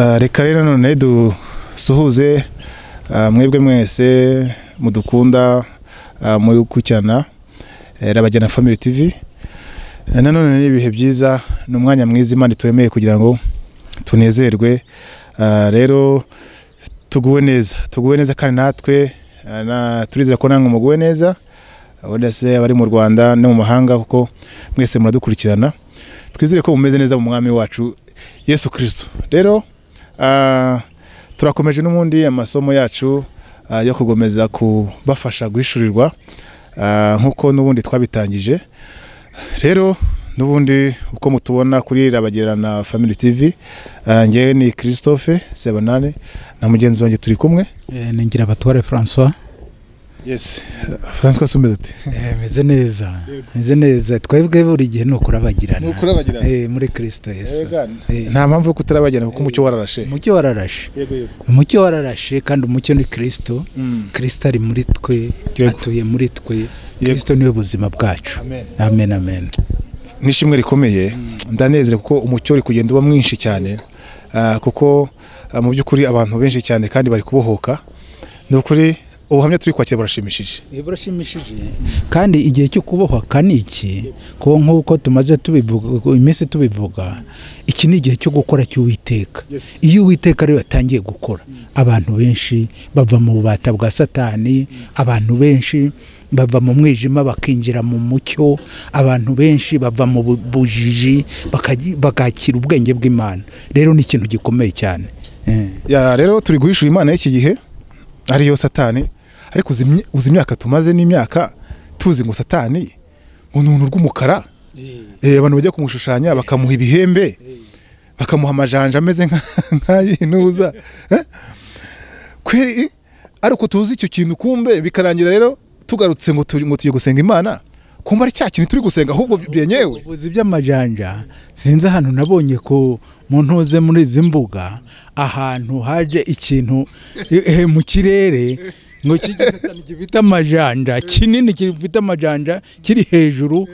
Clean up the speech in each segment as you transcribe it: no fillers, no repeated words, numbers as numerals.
Reka rero none dusuhuze mwebwe mwese mudukunda muri gukurikirana Rabagirana Family TV. Nanone ni ibihe byiza, ni umwanya mwiza Imana ituremeye kugira ngo tunezerwe. Rero tuguwe neza, tuguwe neza kandi natwe turizera ko namwe muguwe neza, wenda se abari mu Rwanda no mu mahanga, kuko mwese muradukurikirana. Twizere ko mumeze neza mu mwami wacu Yesu Kristo. Rero turakomeje n'ubundi amasomo yacu yo kugomeza kubafasha guhishurirwa nkuko n'ubundi twabitangije. Rero n'ubundi uko mutubona kuri Rabagirana Family TV, ngewe ni Christophe Sebanane na mugenzi wanjye turi kumwe ni Ngirabatware François. Yes, François sumeze ati meze neza, meze neza. Twebwe buri gihe ni ukurabagirana, muri Kristo Yesu. Nta mpamvu yo kutarabagirana kuko umucyo wararashe. Umucyo wararashe. Yego yego. Umucyo wararashe kandi umucyo ni Kristo. Kristo ari muri twe, atuye muri twe. Kristo niwe buzima bwacu. Amen, amen. Nishimwe rikomeye, ndanezere kuko umucyo uri kugenda uba mwinshi cyane, kuko mu by'ukuri abantu benshi cyane kandi bari kubohoka. Ni ukuri ubuhamya turi kwakira burashimishije. Burashimishije. Kandi igihe cyo kubohoka ni iki, kuko nkuko tumaze tubivuga iminsi tubivuga, iki ni igihe cyo gukora cy'Uwiteka. Iyo Uwiteka rero yatangiye gukora, abantu benshi bava mu bubata bwa Satani, abantu benshi bava mu mwijima bakinjira mu mucyo, abantu benshi bava mu bujiji bakakira ubwenge bw'Imana. Rero ni ikintu gikomeye cyane. Ya rero turi guhishura Imana y'iki gihe ariyo Satani, ariko uzi imyaka tumaze n'imyaka tuzi ngo Satani ngo ni rw'umukara. Abantu bajya kumushushanya bakamuha ibihembe, bakamuha amajanja ameze nk'ay'intuza. Kweri ariko tuzi icyo kintu, kumbe bikarangira rero tugarutse ngo tugiye gusenga Imana, kumba ari cya kintu turi gusenga ahubwo byenyewe. Ubuzi by'amajanja sinzi ahantu nabonye ko mu ntuze muri izi mbuga ahantu haje ikintu mu kirere ngo kigisatani gifite amajanja kinini, gifite amajanja kiri hejuru,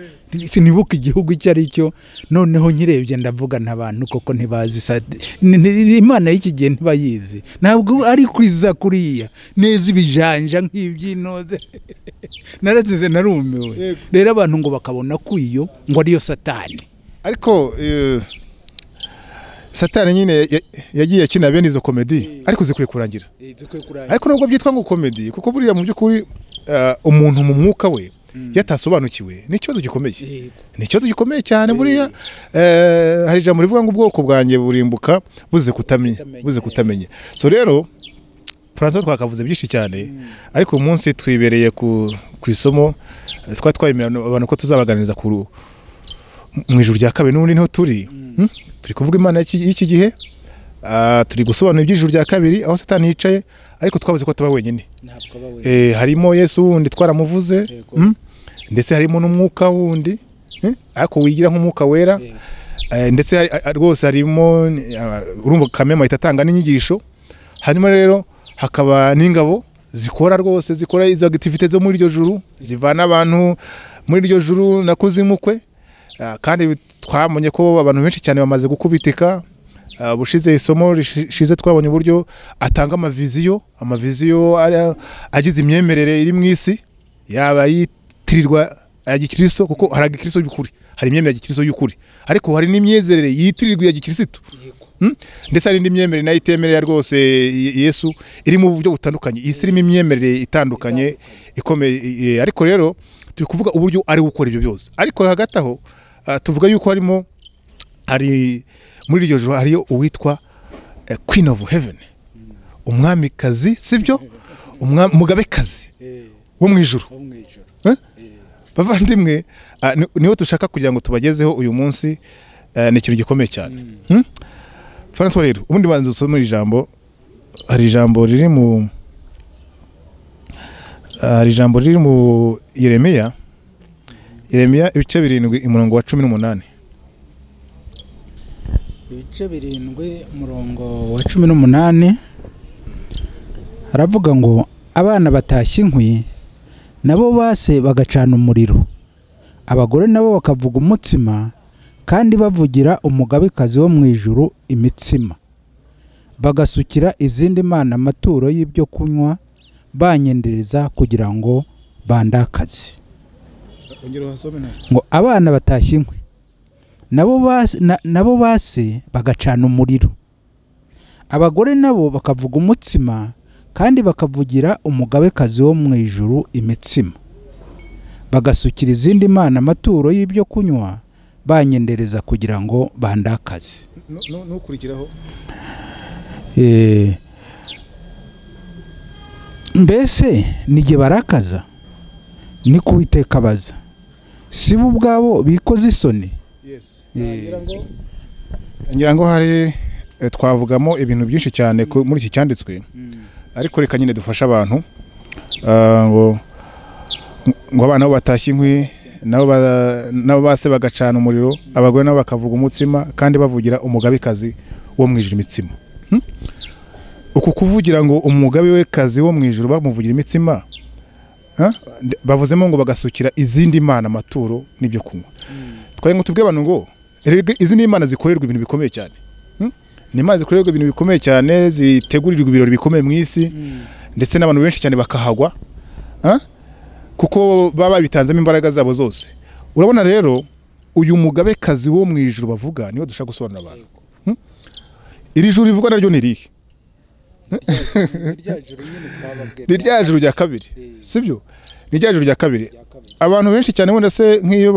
sinibuka igihugu icyo ari cyo. Noneho nkirebye ndavuga n'abantu koko ntibazi Imana y'iki gihe, ntibayizi, ntabwo ari kwiza kuriya neza ibijanja nk'iby'inoze. Narasize narumiwe. Rero abantu ngo bakabona ko iyo ngo ariyo Satani. Ariko Satani nyine yagiye akina bene izo komedi, ariko zikwiye kurangira. Ariko nubwo byitwa ngo komedi, kuko buriya mu by'ukuri umuntu mu mwuka we yatasobanukiwe ni ikibazo gikomeye. Ni ikibazo gikomeye cyane buriya. Hari ijambo rivuga ngo ubwoko bwanjye burimbuka buze kutamenya, buze kutamenya. So rero François twakavuze byinshi cyane, ariko uyu munsi twibereye ku isomo twari twayemera abantu ko tuzabaganiriza ku mu ijuru rya kabiri. N'ubundi niho turi, turi kuvuga Imana y'iki gihe, turi gusobanura iby'ijuru rya kabiri aho Satani yicaye, ariko twabuze ko ataba wenyine. Harimo Yesu wundi twaramuvuze, ndetse harimo n'umwuka wundi ariko wigira nk'umwuka wera, ndetse rwose harimo urumva Kamema itatanga n'inyigisho. Hanyuma rero hakaba n'ingabo zikora rwose, zikora izo activite zo muri iryo juru, zivana abantu muri iryo juru na kuzimukwe. Kandi twabonye ko abantu benshi cyane bamaze gukubitika. Bushize isomo rishize twabonye uburyo atanga amaviziyo, amaviziyo agize imyemerere iri mu isi, yaba yitirirwa ya gikristo, kuko hari agikristo y'ukuri, hari imyemerere ya gikristo y'ukuri, ariko hari n'imyezerere yitirirwa ya gikristo. Ndetse hari n'imyemerere nayo itemerera rwose Yesu, iri mu buryo butandukanye. Isi irimo imyemerere itandukanye ikomeye, ariko rero turi kuvuga uburyo ari gukora ibyo byose. Ariko hagati aho tuvuga yuko harimo, hari muri iryo joro hariyo uwitwa Queen of Heaven, umwamikazi, sibyo, umugabekazi wo mu ijuru. Bavandimwe, niho dushaka kugira ngo tubagezeho uyu munsi. Ni ikintu gikomeye cyane. François rero ubundi banza usome ijambo. Hari ijambo riri mu hari ijambo riri mu Yeremiya, Yeremiya ibice 7 umurongo wa 18. Ibice 7 umurongo wa 18 haravuga ngo abana batashye inkwi nabo base bagacana umuriro, abagore nabo bakavuga umutsima, kandi bavugira umugabekazi wo mu ijuru imitsima. Bagasukira izindi mana amaturo y'ibyo kunywa, banyendereza kugira ngo bandakaze. Ngo abana batashye inkwi, nabo base bagacana umuriro, abagore nabo bakavuga umutsima, kandi bakavugira umugabekazi wo mu ijuru imitsima, bagasukira izindi mana amaturo y'ibyo kunywa, banyendereza kugira ngo bandakaze. Nukurikiraho mbese nige barakaza, ni kuwiteka baza, si bo ubwabo bikoze isoni. Yes. Ngira ngo hari twavugamo ibintu byinshi cyane muri iki cyanditswe, ariko reka nyine dufasha abantu ngo abana bo batashye inkwi, nabo base bagacana umuriro, abagore nabo bakavuga umutsima, kandi bavugira umugabekazi wo mu ijuru imitsima. Uku kuvugira ngo umugabe we kazi wo mu ijuru bamuvugira imitsima, bavuzemo ngo bagasukira izindi mana amaturo n'ibyo kunywa. Twari ngo tubwe abantu ngo izindi mana zikorerwa ibintu bikomeye cyane. Ni imana zikorerwa ibintu bikomeye cyane, zitegurirwa ibirori bikomeye mu isi, ndetse n'abantu benshi cyane bakahagwa, kuko baba babitanzemo imbaraga zabo zose. Urabona rero uyu mugabekazi wo mu ijuru bavuga niwe dushaka gusobanurira abantu. Iri juru rivuga naryo ni irihe? Ni rya juru rya kabiri, sibyo? Ni rya juru rya kabiri. Abantu benshi cyane wenda se nk'iyo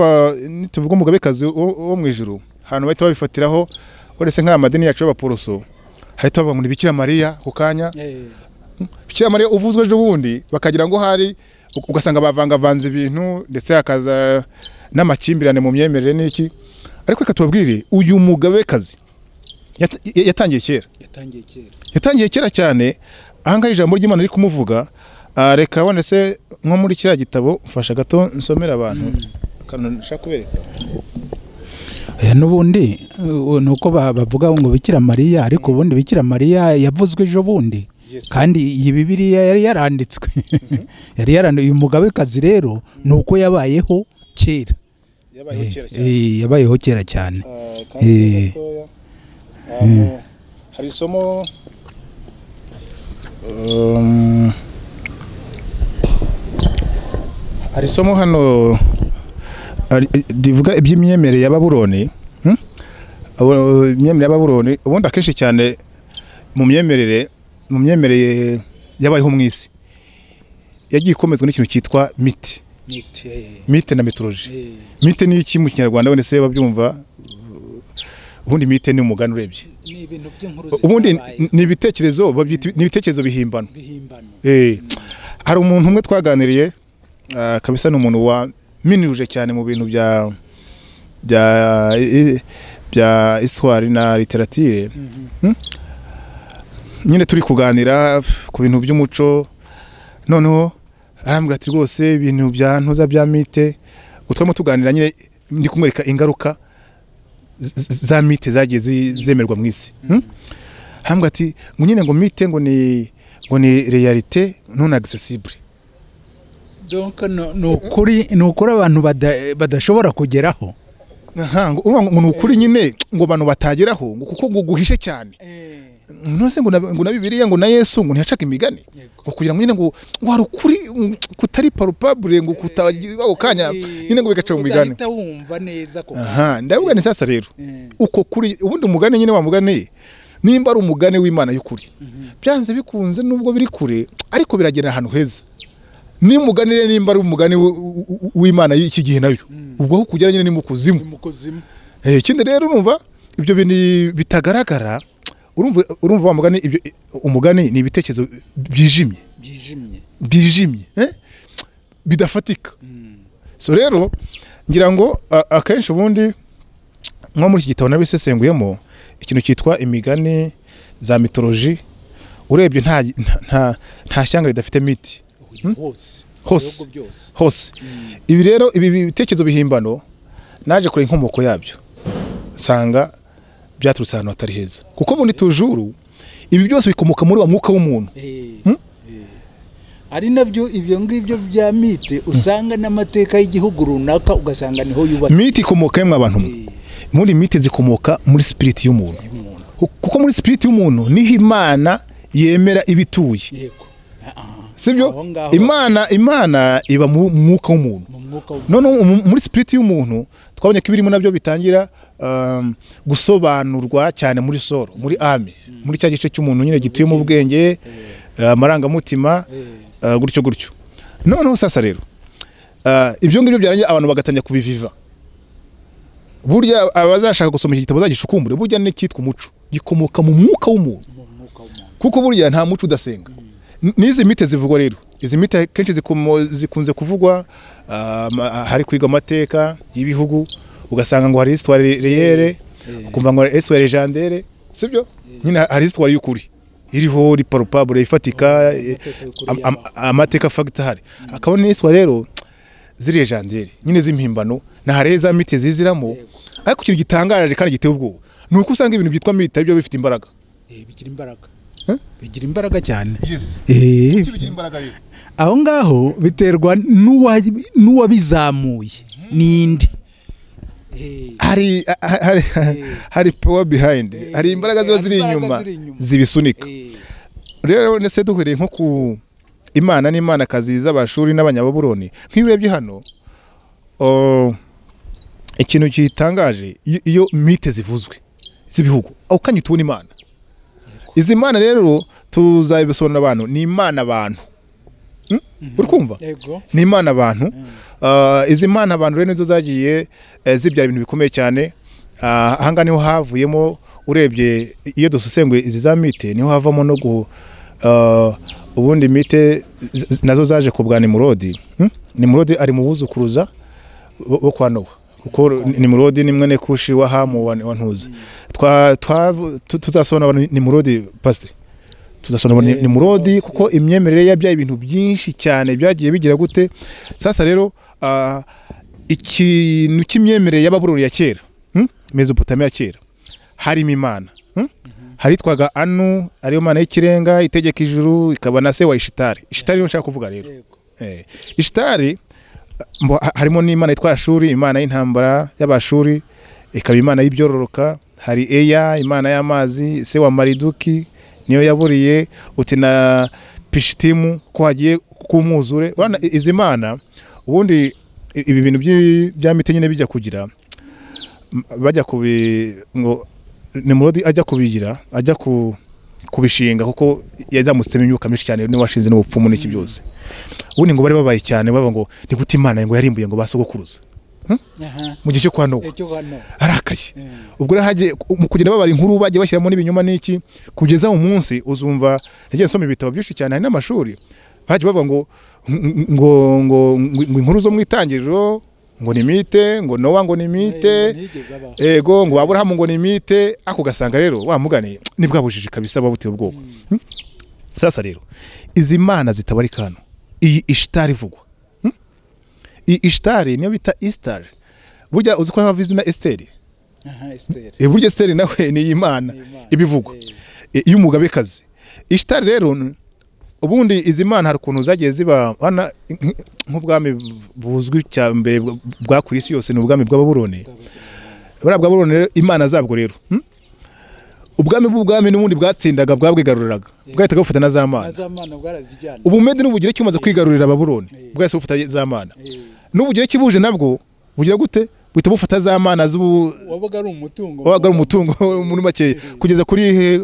tuvuga umugabekazi wo mu ijuru, ahantu bahita babifatiraho, uretse nk'aya madini yacu y'abaporoso, hahita bavuga ngo ni Bikira Mariya ku kanya. Bikira Mariya uvuzwe ejo bundi bakagira ngo hari, ugasanga bavangavanze ibintu, ndetse hakaza n'amakimbirane mu myemerere n'iki. Ariko reka tubabwire, uyu mugabekazi yatangiye kera. Yatangiye kera cyane. Ahangaha ijambo ry'Imana riri kumuvuga. Reka wenda se nko muri kiriya gitabo mfasha gato nsomera abantu akantu nshaka kubereka. N'ubundi nuko bavuga ngo Bikira Mariya, ariko ubundi Bikira Mariya yavuzwe ejo bundi, kandi iyi Bibiliya yari yaranditswe. Yari yaranditswe. Uyu mugabekazi rero nuko yabayeho kera. Yabayeho kera cyane. Hari isomo hano rivuga iby'imyemerere ya Babuloni. Imyemerere ya Babuloni ubundi akenshi cyane mu myemerere yabayeho mu isi yagiye ikomezwa n'ikintu cyitwa mite. Mite na mythology. Mite ni iki mu Kinyarwanda wenda se babyumva? Ubundi mite ni umugani urebye. Ni ibintu by'inkuru. Ubundi ni ibitekerezo babyita ni ibitekerezo bihimbano. Hari umuntu umwe twaganiriye kabisa, ni umuntu wa minuje cyane mu bintu bya bya histoire na literature. Nyine turi kuganira ku bintu by'umuco, noneho arambwira ati rwose ibintu bya ntuza bya mite, utwamo tuganira nyine ndi kumwereka ingaruka za mite zagiye zemerwa mu isi. Hambwa ati ngo nyine ngo mite ngo ni réalité non accessible. Donc no ukuri abantu badashobora kugeraho. Aha, ngo ni ukuri nyine ngo abantu batageraho, ngo kuko ngo guhishe cyane. None ngo na Bibiliya ngo na Yesu ngo ntiyacaga imigani, ngo kugira ngo nyine ngo hari ukuri kutari palpable, ngo kutagira ako kanya nyine ngo bigaca mu migani. Wumva neza ko. Aha, ndavuga ni sasa rero uko kuri ubundi umugani nyine wa mugani nimba ari umugani w'Imana y'ukuri, byanze bikunze nubwo biri kure ariko biragera ahantu heza. Ni umugani rero nimba ari umugani w'Imana y'iki gihe nayo ubwo aho kugera nyine ni mu kuzimu. Ikindi rero urumva ibyo bintu bitagaragara, urumva wa mugani, ibyo umugani ni ibitekerezo byijimye bidafatika. So rero ngira ngo akenshi ubundi nko muri iki gitabo nabisesenguyemo ikintu cyitwa imigani za mythology, urebye nta shyanga ridafite miti hose hose. Ibi rero ibi bitekerezo bihimbano naje kure inkomoko yabyo sanga byaturutse ahantu hatari heza, kuko ubundi tujuru ibi byose bikomoka muri wa mwuka w'umuntu. Ari nabyo ibyo ngibyo bya mite usanga n'amateka y'igihugu runaka ugasanga niho yubatse. Mite ikomoka yemwe abantu muri mite zikomoka muri spirit y'umuntu. Kuko muri spirit y'umuntu niho Imana yemera ibituye. Yego. Sibyo? Imana iba mu mwuka w'umuntu. None muri spirit y'umuntu twabonye ko ibirimo nabyo bitangira gusobanurwa cyane muri soro, muri ame, muri cya gice cy'umuntu nyine gituye mu bwenge, amarangamutima, gutyo gutyo. Noneho sasa rero ibyo ngibyo byarangiye abantu bagatangira kubiviva. Burya abazashaka gusoma iki gitabo bazagishukumbure, burya n'icyitwa umuco gikomoka mu mwuka w'umuntu. Kuko burya nta muco udasenga. N'izi mite zivugwa rero, izi mite kenshi zikunze kuvugwa hari kwiga amateka y'ibihugu, ugasanga ngo hari histoire réelle, ukumva ngo hari histoire légendaire, sibyo? Nyine hari histoire y'ukuri iriho ri palpable ifatika, amateka fact ahari. Akaba n'histoire rero ziri légendaire nyine z'impimbano, na hari za mite ziziramo. Ariko ikintu gitangaje kandi giteye ubwoba ni uko usanga ibintu byitwa mite aribyo bifite imbaraga. Bigira imbaraga. Bigira imbaraga cyane. Yes. Bigira imbaraga rero. Aho ngaho biterwa n'uwabizamuye ninde. Hari power behind, hari imbaraga ziba ziri inyuma zibisunika. Rero nese duhereye nko ku Imana n'Imana kazi z'abashuri n'abanyababuloni, nk'iyo urebye hano ikintu gitangaje iyo mite zivuzwe z'ibihugu aho kanya tubona Imana. Izi mana rero tuzabisobanura abantu, ni Imana abantu. Uri kumva? Ni Imana abantu. Izi mana abantu rero nizo zagiye zibyara ibintu bikomeye cyane. Ahanga niho havuyemo, urebye iyo dususenguye izi za mite niho havamo no ubundi mite nazo zaje kubwa Nimurodi. Nimurodi ari mu buzukuruza bo kwa Nowa, kuko Nimurodi ni mwene Kushi wa Hamu wa Ntuza. Tuzasobanura Nimurodi pastor, tuzasobanura Nimurodi kuko imyemerere yabyaye ibintu byinshi cyane byagiye bigira gute. Sasa rero ikintu cy'imyemerere y'Ababuloni ya kera, Mesopotamia ya kera, harimo Imana. Haritwaga Anu, ariyo mana y'ikirenga itegeka ijuru, ikaba na se wa Ishitari. Ishitari niyo nshaka kuvuga rero. Ishitari harimo n'Imana yitwa Ashuri, Imana y'intambara y'Abashuri, ikaba Imana y'ibyororoka. Hari Eya, Imana y'amazi, se wa Mariduki niyo yaburiye uti na Pishitimu ko hagiye kumwuzure. Urana izi mana ubundi ibi bintu bya mite nyine bijya kugira bajya kubi ngo Nimurodi ajya kubigira, ajya kubishinga kuko yazamutsemo imyuka myinshi cyane, ni washinze n'ubupfumu n'iki byose. Ubundi ngo bari babaye cyane baba ngo ni gute Imana ngo yarimbuye ngo basogokuruza mu gihe cyo kwa Nowa arakaye. Ubwo rero haje mu kugenda babara inkuru bagiye bashyiramo n'ibinyoma n'iki, kugeza umunsi uzumva yagiye nsoma ibitabo byinshi cyane, hari n'amashuri bagiye bavuga ngo ngo ngo inkuru zo mu itangiriro ngo ni mite, ngo Nowa ngo ni mite, ego ngo Aburahamu ngo ni mite. Ako gasanga rero wa mugane ni bwabujije kabisa babuteye ubwoba. Sasa rero izi mana zitabarika hano, iyi Ishitari ivugwa, iyi Ishitari niyo bita Istar. Burya uzi ko hava izina Esteri? Esteri. Burya Esteri nawe ni Imana ibivugwa y'umugabekazi. Ishitari rero ubundi izi mana hari ukuntu zagiye ziba nk'ubwami buzwi cya mbere bwa kuri isi yose, ni ubwami bw'Ababuloni. Buriya bw'Ababuloni rero imana zabwo rero, ubwami bw'ubwami n'ubundi bwatsindaga bwabwigaruriraga, bwahitaga bufata na za mana. Ubumedi n'Ubugireki bumaze kwigarurira Ababuloni, bwahise bufata za mana. N'Ubugireki buje nabwo bugira gute? Buhita bufata za mana z'ubu wabaga ari umutungo, wabaga ari umutungo muri make kugeza kuri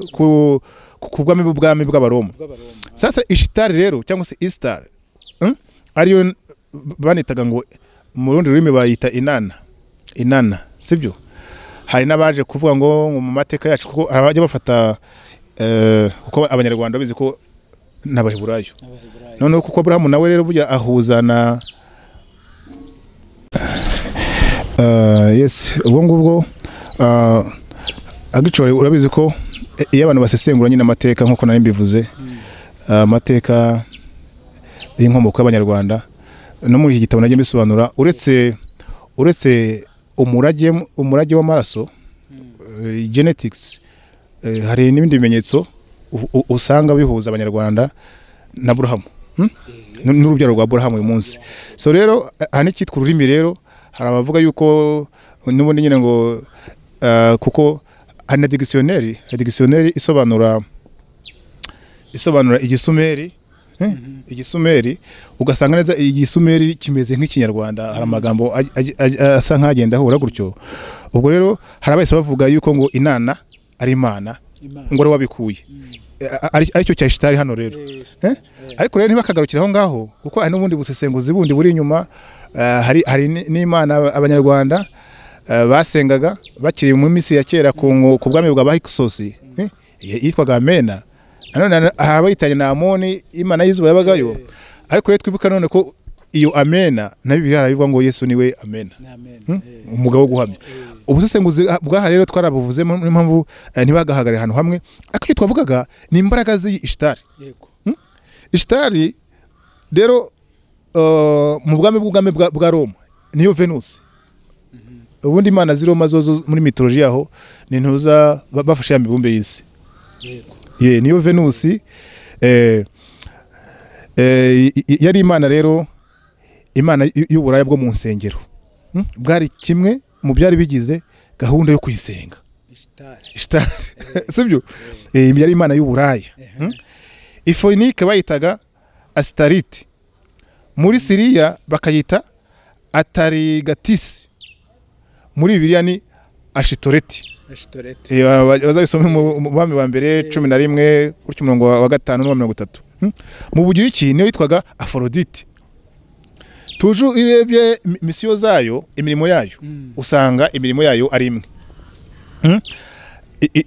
ku bwami bw'ubwami bw'Abaroma. Sasa Ishitari rero cyangwa se Istar, ariyo banitaga ngo mu rundi rurimi bayita Inanna. Inanna, sibyo? Hari n'abaje kuvuga ngo mu mateka yacu, kuko abajya bafata kuko Abanyarwanda bizi ko n'Abaheburayo. Noneho kuko Aburahamu nawe rero burya ahuza na yes, ubwo ngubwo agicore urabizi ko iyo abantu basesengura nyine amateka nkuko nari mbivuze, amateka y'inkomoko y'Abanyarwanda no muri iki gitabo nagiye mbisobanura, uretse umurage w'amaraso, genetics, hari n'ibindi bimenyetso usanga bihuza Abanyarwanda na Aburahamu, n'urubyaro rwa Aburahamu uyu munsi. So rero hari n'icyitwa ururimi rero, hari abavuga yuko n'ubundi nyine ngo kuko Hari na dictionnaire, hari dictionnaire isobanura igisumeri, igisumeri ugasanga neza igisumeri kimeze nk'ikinyarwanda, hari amagambo asa nk'agenda ahura gutyo. Ubwo rero hari abahise bavuga yuko ngo inana ari imana, ngo ari wabikuye, aricyo cya Ishitari hano rero. Ariko rero ntibakagarukira aho ngaho, kuko hari n'ubundi busesenguzi bundi buri inyuma. Hari n'imana abanyarwanda basengaga bakiri mu minsi ya kera ku bwami bwa Hyksos, yitwaga Amena. Nanone hari abayitanye na Amoni, imana y'izuba yabagayo. Ariko rero twibuka none ko iyo Amena na Bibiliya harabivuga ngo Yesu niwe Amena, umugabo wo guhamya. Ubusesenguzi bwaha rero twarabuvuze, niyo mpamvu ntibagahagarare ahantu hamwe. Ariko icyo twavugaga ni imbaraga z'iyi Ishitari. Ishitari rero mu bwami bw'ubwami bwa Roma niyo Venus. Ubundi imana z'i Roma zo muri mitoloji yaho ni ntuza bafashe ya mibumbe y'isi. Ye niyo Venus, yari imana rero, imana y'uburaya bwo mu nsengero. Bwari kimwe mu byari bigize gahunda yo kuyisenga Ishitari, sibyo? Yari imana y'uburaya. Ifoyinike bayitaga Asitariti, muri Siriya bakayita Atarigatisi, muri Bibiliya ni Ashitoreti. Bazabisome mu Bami wa mbere 11 gutyo umurongo wa 5 n'uwa 30. Mu Bugiriki niyo yitwaga Afrodite. Tuju irebye misiyo zayo, imirimo yayo, usanga imirimo yayo ari imwe.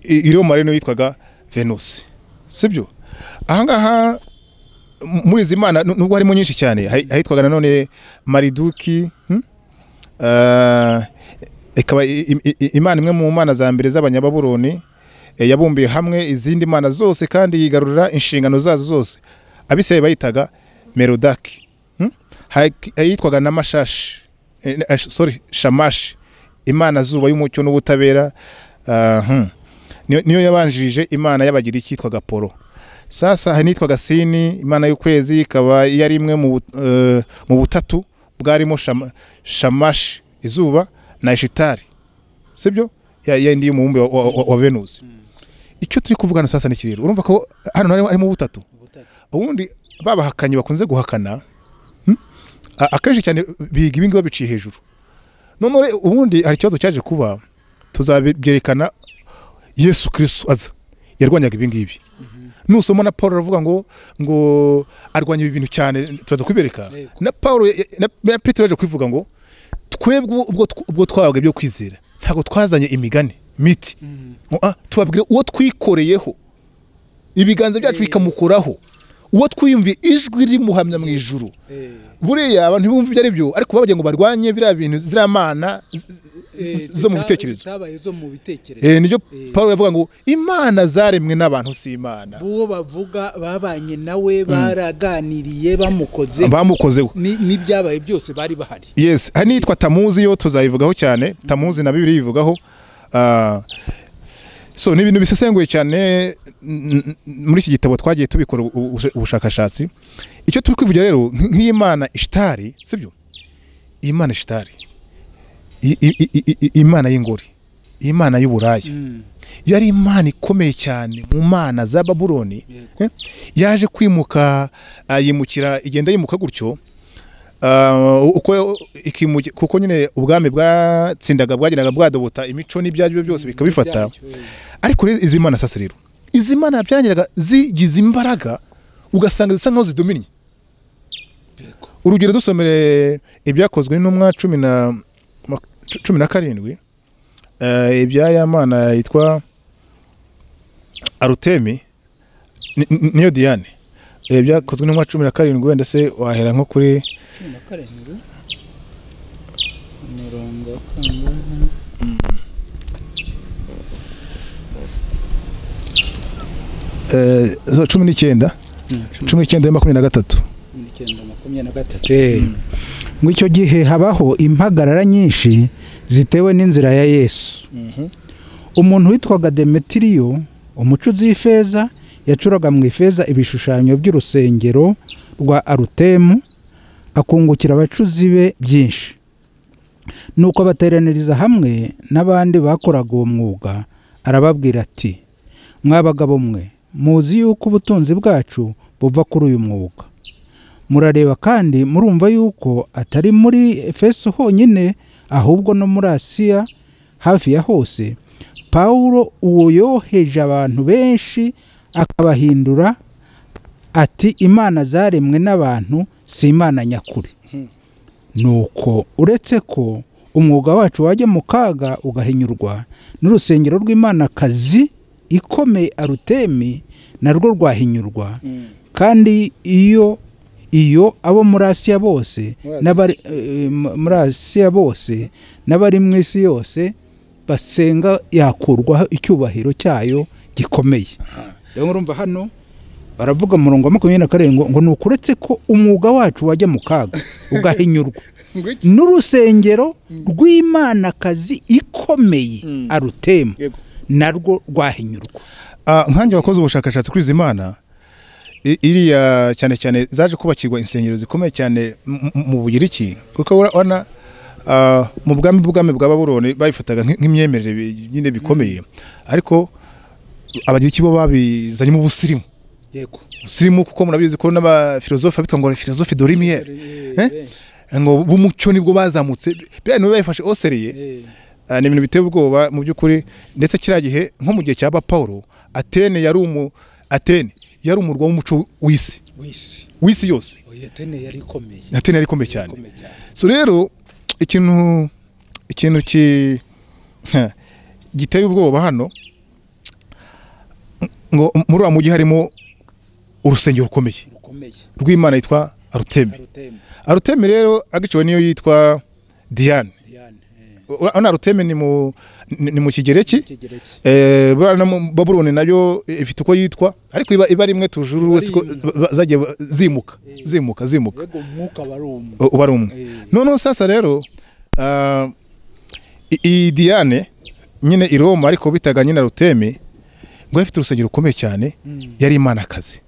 I Roma rero yitwaga Venus, sibyo? Aha ngaha muri izi mana nubwo harimo nyinshi cyane, ahitwaga nanone Mariduki, ikaba imana imwe mu mana za mbere z'abanyababuloni, yabumbiye hamwe izindi mana zose kandi yigarurira inshingano zazo zose. Abisirayeli bayitaga Merodaki. Yitwaga na Mashashi, sorry, Shamashi, imana zuba y'umucyo n'ubutabera. Niyo yabanjirije imana y'abagiriki yitwaga Polo. Sasa hari nitwaga Sini, imana y'ukwezi, ikaba yari imwe mu butatu bwarimo Shamashi izuba na Ishitari, sibyo? Ya ndi umubumbe wa Venus. Icyo turi kuvuga hano sasa ni kirero. Urumva ko hano harimo butatu. Ubundi babahakanye bakunze guhakana akenshi cyane biga ibingi babiciye hejuru. None ubundi hari ikibazo cyaje kuba, tuzabyerekana Yesu Kristo aza yarwanyaga ibingibi. Nusoma na Paul aravuga ngo arwanya ibi bintu cyane, turaza kubibereka. Na Paul na Petero yaje kwivuga ngo twebwe ubwo twabaga ibyo kwizera ntabwo twazanye imigani miti, tubabwira uwo twikoreyeho ibiganza byacu bikamukoraho, uwo twiyumviye ijwi rimuhamya mu ijuru. Buriya abantu ntibumva ibyo ari byo, ariko babagira ngo barwanye biriya bintu ziriya mana zo mu bitekerezo. Nibyo Paul yavuga ngo imana zaremwe n'abantu si imana. Uwo bavuga babanye nawe baraganiriye bamukozeho n'ibyabaye byose bari bahari. Yes, hari nitwa Tamuzi yo tuzayivugaho cyane, Tamuzi na Bibiliya ivugaho. So ni ibintu bisesenguye cyane muri iki gitabo twagiye tubikora ubushakashatsi. Icyo turi kwivugira rero nk'imana Ishitari, sibyo? Imana Ishitari, imana y'ingori, imana y'uburaya, yari imana ikomeye cyane mu mana za Babuloni. Yaje kwimuka, yimukira, igenda yimuka gutyo, uko kuko nyine ubwami bwatsindaga bwageraga bwadobota imico n'ibyabyo byose bikabifata. Ariko izi mana sasa rero, izi mana byarangiraga zigize imbaraga ugasanga zisa nkaho zidominye. Urugero dusomere ibyakozwe n'intumwa 17, ibya ya mana yitwa Arutemi niyo Diane. Ibyakozwe n'intumwa 17, wenda se wahera nko kuri 17 mirongo zo 19 19 23. 23. Ngo icyo gihe habaho impagarara nyinshi zitewe n'inzira ya Yesu. Umuntu witwaga Demetiriyo, umucuzi w'ifeza, yacuraga mu ifeza ibishushanyo by'urusengero rwa Arutemu, akungukira abacuzi be byinshi. Nuko bateraniriza hamwe n'abandi bakoraga uwo mwuga, Arababwira ati mwabagabo mwe, muzi yuko ubutunzi bwacu buva kuri uyu mwuga. Murareba kandi murumva yuko atari muri Efeso honyine, ahubwo no muri Asiya hafi ya hose, Pawulo uwo yoheje abantu benshi akabahindura ati imana zaremwe n'abantu si imana nyakuri. Nuko uretse ko umwuga wacu wajya mu kaga ugahinyurwa, n'urusengero rw'Imana kazi ikomeye Arutemi narwo rwahinyurwa. Kandi iyo abo muri Asiya bose n'abari muri Asiya bose n'abari mu isi yose basenga yakurwaho icyubahiro cyayo gikomeye. Rero urumva hano baravuga mu murongo wa 27 ngo nukuretse ko umwuga wacu wajya mu kaga ugahinyurwa, n'urusengero rw'Imana kazi ikomeye Arutemi narwo rwahinyurwa. Nkanjye wakoze ubushakashatsi kuri izi mana iriya cyane cyane zaje kubakirwa insengero zikomeye cyane mu Bugiriki, kuko urabona mu bwami bwa Babuloni bayifataga nk'imyemerere nyine bikomeye, ariko Abagiriki bo babizanye mu busirimu. Yego, busirimu, kuko murabizi ko n'abafilozofe bitwa ngo philosophe de lumière, ngo b'umucyo nibwo bazamutse, biriya nibo bayifashe oseriye. Ni ibintu biteye ubwoba mu by'ukuri. Ndetse kiriya gihe nko mu gihe cya Paulo, Atene yari umurwa w'umuco w'isi w'isi yose. Atene yari ikomeye, Atene yari ikomeye cyane. So rero ikintu giteye ubwoba hano, ngo muri wa mujyi harimo urusengero rukomeye rw'Imana yitwa Arutemi. Arutemi rero agiciwe niyo yitwa Diane. Urabona Arutemi ni mu Kigereki, Babuloni nayo ifite uko yitwa, ariko iba rimwe tujuru wese ko zagiye zimuka zimuka zimuka, yego umwuka uba ari umwe. Noneho sasa rero iyi Diane nyine i Roma, ariko bitaga nyine Arutemi, ngo ifite urusengero rukomeye cyane, yari Imana kazi.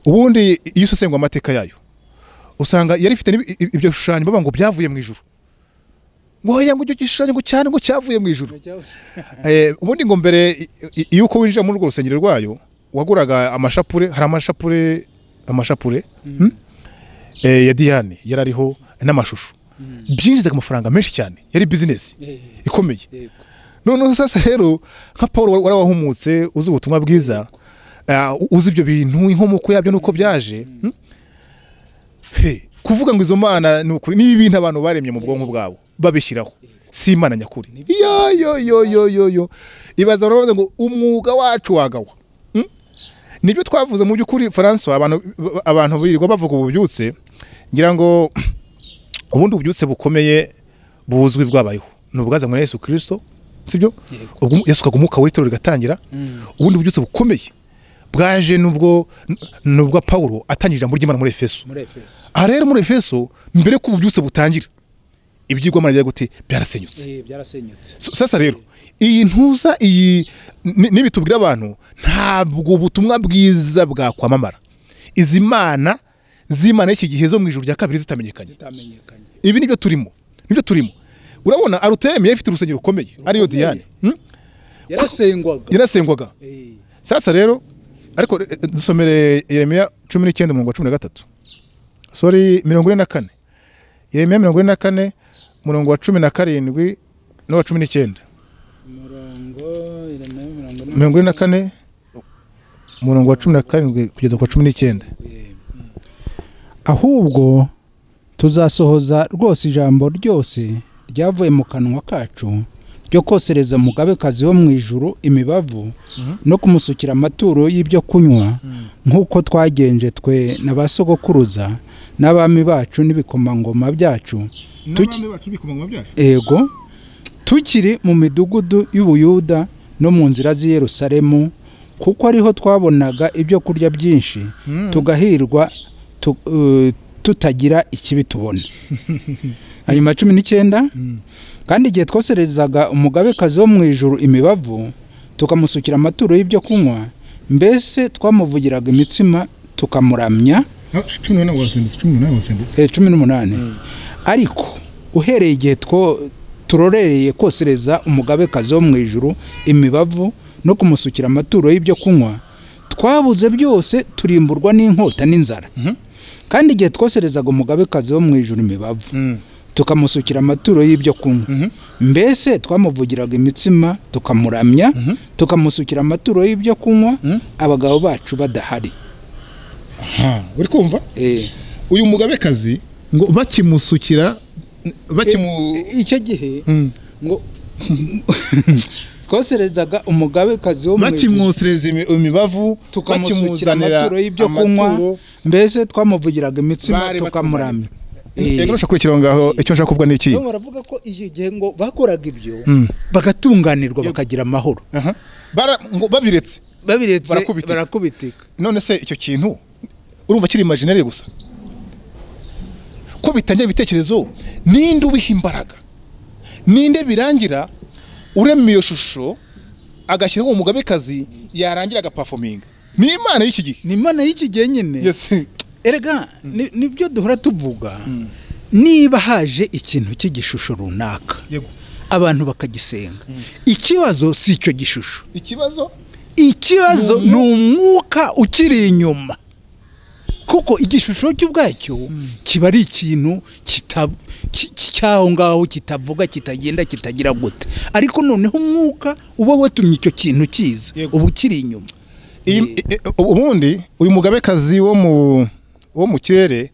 Ubundi iyo usesengwa amateka yayo usanga yari ifite ibyo bishushanyo bavuga ngo byavuye mu ijuru, ngo oya ngo icyo gishushanyo ngo cyane ngo cyavuye mu ijuru. Ubundi ngo mbere yuko winjira muri urwo rusengero rwayo waguraga amashapure, hari amashapure ya Diane yari ariho n'amashusho, byinjizaga amafaranga menshi cyane, yari business ikomeye. Noneho sasa rero nka Paul warawahumutse uzi ubutumwa bwiza, uzi ibyo bintu inkomoko yabyo nuko byaje, kuvuga ngo izo mana ni ukuri ni ibintu abantu baremye mu bwonko bwabo babishyiraho, si Imana nyakuri. Yo yo yo yo yo ibaza baravuga ngo umwuga wacu wagawa. Nibyo twavuze mu by'ukuri François, abantu birirwa bavuga ububyutse, ngira ngo ubundi ububyutse bukomeye buzwi bwabayeho ni ubwazanywe na Yesu Kristo, sibyo? Ubwo Yesu kagumuka w'itorero rigatangira. Ubundi bubyutse bukomeye bwaje nubwo Paulo atangije ijambo ry'Imana muri Efeso. Aha rero muri Efeso mbere ko ububyutse butangira ibyigwamana bya gute byarasenyutse. Byarasenyutse. Sasa rero iyi ntuza iyi nibitubwira abantu ntabwo ubutumwa bwiza bwakwamamara izi mana z'Imana y'iki gihe zo mu ijuru rya kabiri zitamenyekanye. Ibi nibyo turimo, nibyo turimo. Urabona Arutemi ifite urusengero rukomeye ariyo Diane yarasengwaga. Sasa rero ariko dusomere Yeremiya 19 umurongo wa 13, sorry 44, Yeremiya 44 umurongo wa 17 n'uwa 19. Umurongo 44 umurongo wa 17 kugeza ku 19. Ahubwo tuzasohoza rwose ijambo ryose ryavuye mu kanwa kacu ryo kosereza umugabekazi wo mu ijuru imibavu no kumusukira amaturo y'ibyo kunywa, nk'uko twagenje twe na basogokuruza n'abami bacu n'ibikomangoma byacu, ego tukiri mu midugudu y'Ubuyuda no mu nzira z'i Yerusalemu, kuko ariho twabonaga ibyo kurya byinshi tugahirwa tutagira ikibi tubona. Hanyuma 19, kandi igihe twoserezaga umugabekazi wo mu ijuru imibavu tukamusukira amaturo y'ibyo kunywa, mbese twamuvugiraga imitsima tukamuramya. 18. Ariko uhereye igihe turorereye kosereza umugabekazi wo mu ijuru imibavu no kumusukira amaturo y'ibyo kunywa, twabuze byose turimburwa n'inkota n'inzara. Kandi igihe twoserezaga umugabekazi wo mu ijuru imibavu, tukamusukira amaturo y'ibyo kunywa, mbese twamuvugiraga imitsima tukamuramya, tukamusukira amaturo y'ibyo kunywa, abagabo bacu badahari. Uri kumva? Uyu mugabekazi ngo bakimusukira icyo gihe ngo twoserezaga umugabekazi wo mu ijuru, bakimwosereza imibavu, tukamusukira amaturo y'ibyo kunywa, mbese twamuvugiraga imitsima tukamuramya. Ego nshaka kurikira ngaho, icyo nshaka kuvuga ni iki? Baravuga ko igihe ngo bakoraga ibyo bagatunganirwa bakagira amahoro. Ngo babiretse barakubitika. None se icyo kintu urumva kiri imaginary gusa? Ko bitangira ibitekerezo, ninde ubiha imbaraga? Ninde birangira urema iyo shusho agashyiraho umugabekazi yarangira agaperforminga? Ni Imana y'iki gihe. Ni Imana y'iki gihe nyine. Yes. Erega nibyo duhora tuvuga, niba haje ikintu cy'igishusho runaka abantu bakagisenga, ikibazo si icyo gishusho, ikibazo ni umwuka ukiri inyuma. Kuko igishusho cy'ubwacyo kiba ari ikintu cyaho ngaho kitavuga, kitagenda, kitagira gute, ariko noneho umwuka uba watumye icyo kintu kiza uba ukiri inyuma. Ubundi uyu mugabekazi wo mu kirere,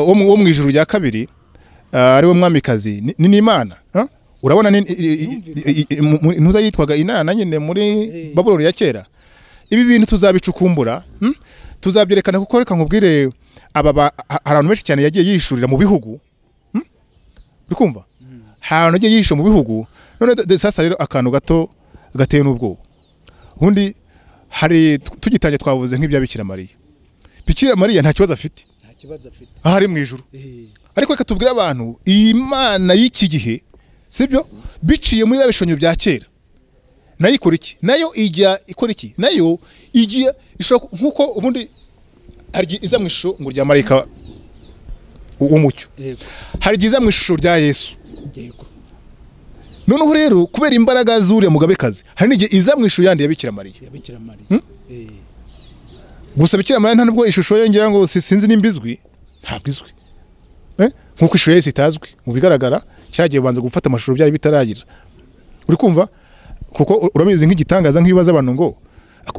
wo mu ijuru rya kabiri, ari we mwamikazi, ni Imana. Urabona ntuza yitwaga Inana nyine muri Babuloni ya kera. Ibi bintu tuzabicukumbura, tuzabyerekana, kuko reka nkubwire aba abantu benshi cyane yagiye yishurira mu bihugu. Uri kumva? Ahantu yagiye yishura mu bihugu. None sasa rero akantu gato gateye n'ubwoba. Ubundi hari tugitangiye twavuze nk'ibya Bikira Mariya. Bikira Mariya nta kibazo afite. Nta kibazo afite. Ahari mu ijuru. Ariko reka tubwire abantu Imana y'iki gihe, sibyo? Biciye muri babishonyo bya kera. Nayo ikora iki? Nayo ijya ikora iki? Nayo igiye ishobora nkuko ubundi hari iza mu ishusho ngo rya marayika w'umucyo. Hari iza mu ishusho rya Yesu. Yego. Noneho rero kubera imbaraga zuriya mugabekazi, hari n'igihe iza mu ishusho yandi ya Bikira Mariya. Ya Bikira Mariya. Gusa Bikira Mariya nta nubwo ishusho ye ngira ngo sinzi nimba izwi, ntabwo izwi. Nkuko ishusho ye itazwi mu bigaragara, cyagiye banza gufata amashusho byari bitaragira. Uri kumva? Kuko urabizi nk'igitangaza nk'ibibaza abantu ngo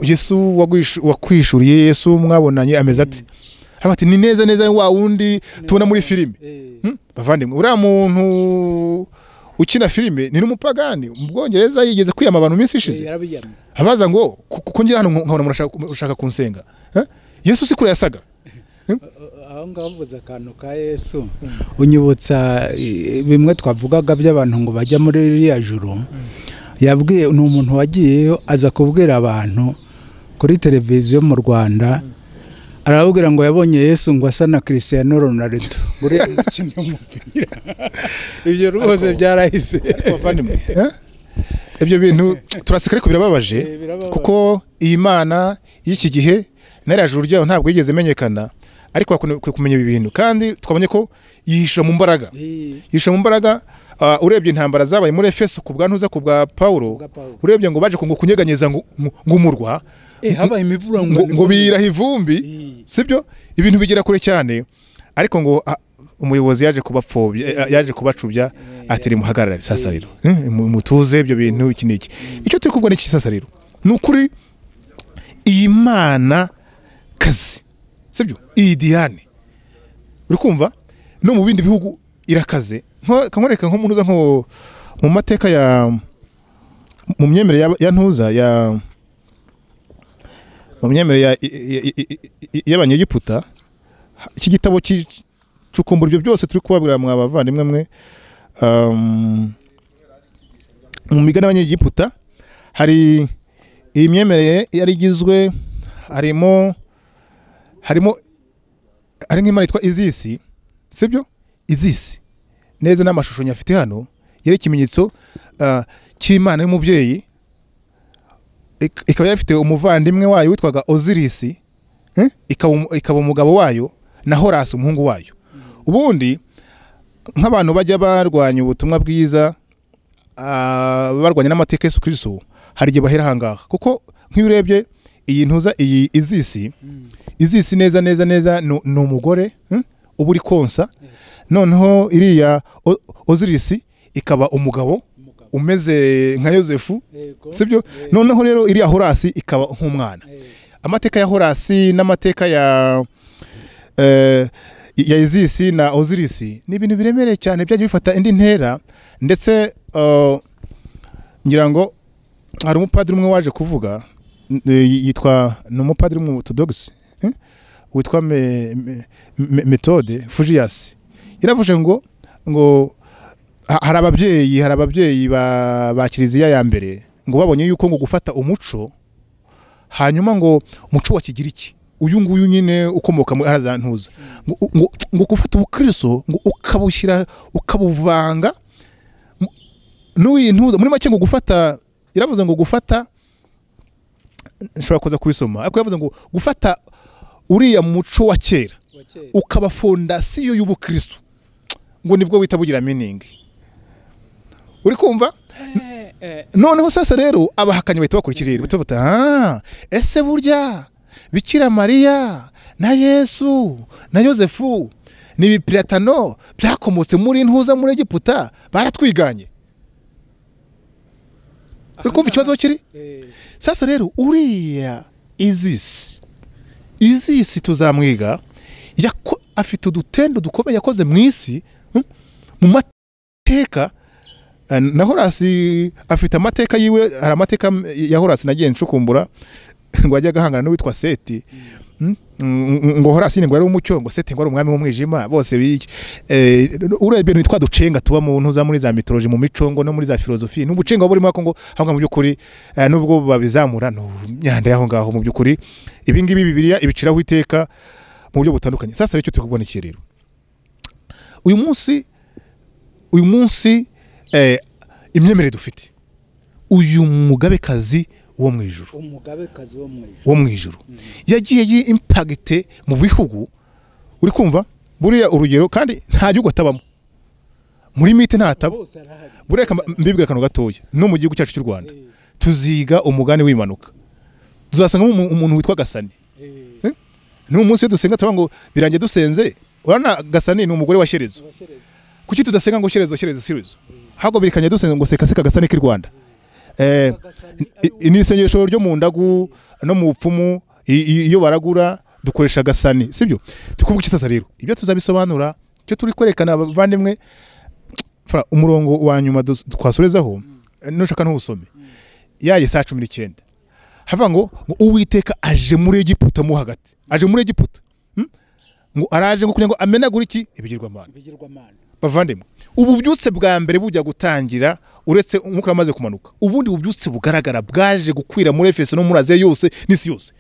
Yesu wakwishuriye, Yesu mwabonanye ameze ati? Abati ni neza neza wa wundi tubona muri filime. Bavandimwe, uriya muntu ukina filime ni n'umupagani mu Bwongereza, yigeze kwiyama abantu iminsi ishize. Abaza ngo kuko ngira hano nkabona murashaka kunsenga. Yesu si kure yasaga. Aho ngaho uvuze akantu ka Yesu unyibutsa bimwe twavugaga by'abantu ngo bajya muri ririya juru. Yabwiye ni umuntu wagiyeyo aza kubwira abantu kuri televiziyo mu Rwanda, arababwira ngo yabonye Yesu ngo asa na Cristiano Ronaldo uriya mukinnyi w'umupira. Ibyo rwose byarahise. Ibyo bintu turaseka ariko birababaje, kuko iyi Mana y'iki gihe n'iriya juru ryayo ntabwo yigeze imenyekana, ariko kumenya ibi bintu kandi twabonye ko yihisha mu mbaraga. Yihisha mu mbaraga. Urebye intambara zabaye muri Efeso ku bwa ntuza ku bwa Paulo, urebye ngo baje ngo kunyeganyeza ngo umurwa, habaye imivura ngo biraha ivumbi, sibyo? Ibintu bigera kure cyane, ariko ngo umuyobozi yaje kubapfobya, yaje kubacubya ati muhagarare sasa rero, mutuze ibyo bintu iki niki. Icyo turi kuvuga ni iki sasa rero? Ni ukuri iyi Mana kazi, sibyo? Iyi Diane, uri kumva no mu bindi bihugu irakaze. Nkoreka nko munuza nko mu mateka ya mu myemerere ya ntuza ya mu myemerere y'Abanyegiputa, iki gitabo cukumbura ibyo byose turi kubabwira mwa bavandimwe mwe. Mu migani y'Abanyegiputa hari iyi myemerere yari igizwe, harimo ari nk'imana yitwa Izisi, sibyo? Izisi neza n'amashusho nyafite hano yari ikimenyetso cy'Imana y'umubyeyi, ikaba yarafite umuvandimwe wayo witwaga Osiris, ikaba umugabo wayo na Horus umuhungu wayo. Ubundi nk'abantu bajya barwanya ubutumwa bwiza, barwanya n'amateka Yesu Kristo, Hari igihe bahera ahangaha, kuko nk'iyo urebye iyi ntuza, iyi Izisi, Izisi neza neza neza ni umugore uba uri konsa, noneho iriya Ozirisi ikaba umugabo umeze nka Yosefu, sibyo? Noneho rero iriya Horasi ikaba nk'umwana. Amateka ya Horasi n'amateka ya Izisi na Ozirisi ni ibintu biremereye cyane, byagiye bifata indi ntera. Ndetse ngira ngo hari umupadiri umwe waje kuvuga, yitwa, ni umupadiri mu Orthodox witwa Methode Fujiyasi, yaravuze ngo hari ababyeyi ba Kiliziya ya mbere ngo babonye yuko ngo gufata umuco, hanyuma ngo umuco wa Kigiriki uyu nguyu nyine ukomoka muri arazantuza, ngo gufata ubukristo ngo ukabushyira ukabuvanga n'uyintuza, muri make ngo gufata, iravuze ngo gufata, nshobora kuza kubisoma, ariko yavuze ngo gufata uriya muco wa kera ukaba fondasiyo y'ubukristo ngo nibwo wita bugira meaning. Uri kumva? Noneho sasa rero abahakanyi bahita bakurikira rero, bahita bata ese burya Bikira Mariya na Yesu na Yosefu ni ibipiratano byakomotse muri ntuza muri Egiputa, baratwiganye. Uri kumva ikibazo kiri? Sasa rero uriya Izisi tuzamwiga, afite udutendo dukomeye yakoze mu isi, mu mateka. Na Horasi afite amateka yiwe, hari amateka ya Horasi nagiye nshukumbura, ngo ajya gahangana n'uwitwa Seti, ngo Horasi ngo ari umucyo, ngo Seti ngo ari umwami w'umwijima, bose biki. Urebye ibintu bitwa ducenga tuba mu ntuza muri za mythology, mu mico ngo no muri za philosophy, n'ubucenga burimo ko ngo aho mu byukuri nubwo babizamura no myanda yaho ngaho, mu byukuri ibi ngibi Bibiliya ibiciraho iteka mu buryo butandukanye. Sasa rero turi kubona iki rero uyu munsi imyemerere dufite, uyu mugabekazi wo mu ijuru, umugabekazi wo mu ijuru yagiye impagite mu bihugu. Uri kumva buriya urugero, kandi nta gihugu atabamo muri mite ntataba. Buriya mbibwira akantu gatoya, no mu gihugu cyacu cy'u Rwanda tuziga umugani w'impanuka, tuzasanga umuntu witwa Gasani. N'uyu munsi iyo dusenga turavuga ngo birangiye dusenze, urabona Gasani ni umugore wa Shyerezo. Kuki tudasenga ngo Shyerezo Shyerezo Shyerezo? Ahubwo birikanye dusenga ngo seka seka Gasani k'i Rwanda. Ni isengesho ryo mu ndagu no mu bupfumu, iyo baragura dukoresha Gasani, sibyo? Tukuvuga iki sasa rero? Ibyo tuzabisobanura, cyo turi kwerekana abavandimwe. Umurongo wa nyuma twasorezaho, nushaka ntubusome, yaye saa 19 havuga ngo Uwiteka aje muri Egiputa mo hagati, aje muri Egiputa ngo araje ngo kugira ngo amenagure iki ibigirwamana. Bavandimwe, ububyutse bwa mbere bujya gutangira uretse umwuka amaze kumanuka, ubundi bubyutse bugaragara bwaje gukwira muri Efeso no muri Aziya yose n'isi yose.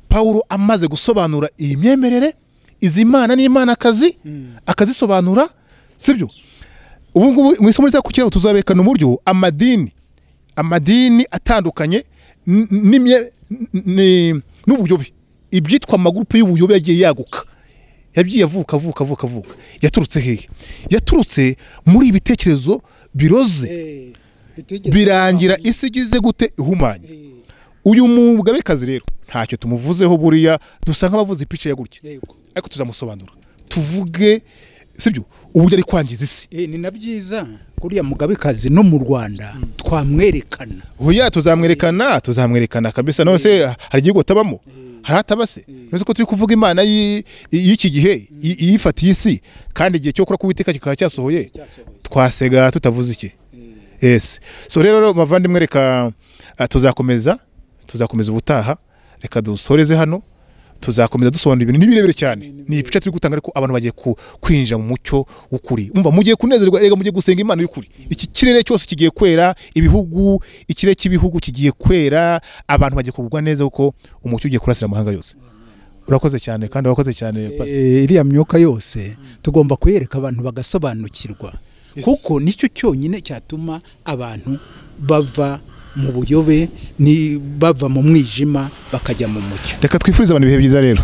Paulo amaze gusobanura iyi myemerere, izi mana n'imana akazi akazisobanura, sibyo? Ubu ngubu mu isomo rizakukiraho tuzabekana uburyo amadini atandukanye n'ubuyobe, ibyitwa amagurupe y'ubuyobe yagiye yaguka, yagiye avuka avuka avuka avuka. Yaturutse hehe? Yaturutse muri ibitekerezo biroze, birangira isi igize gute ihumanye. Uyu mugabekazi rero ntacyo tumuvuzeho, buriya dusa nk'abavuze ipice ya gutya, ariko tuzamusobanura tuvuge, sibyo, uburyo ari kwangiza isi. Ni na byiza kuriya mugabekazi no mu Rwanda twamwerekana. Oya tuzamwerekana, tuzamwerekana kabisa. None se hari igihugu atabamo? Hari ataba se? None ko turi kuvuga Imana y'iki gihe yifatiye isi, kandi igihe cyo kora kuwiteka kikaba cyasohoye, twasega tutavuze iki? Yes. So rero bavandimwe, reka tuzakomeza ubutaha, reka dusoreze hano. Tuzakomeza dusobanura ibintu nibirebere cyane, ni ibice turi gutanga, ariko abantu bagiye kwinjira mu mucyo w'ukuri. Umva mugiye kunezerwa, erega mugiye gusenga Imana y'ukuri. Iki kirere cyose kigiye kwera, ibihugu, ikirere cy'ibihugu kigiye kwera, abantu bagiye kugubwa neza kuko umucyo ugiye kurasira amahanga yose. Urakoze cyane, kandi wakoze cyane pastor. Iriya myuka yose tugomba kuyereka abantu bagasobanukirwa, kuko nicyo cyonyine cyatuma abantu bava mu buyobe, ni bava mu mwijima bakajya mu mucyo. Reka twifurize abantu ibihe byiza rero.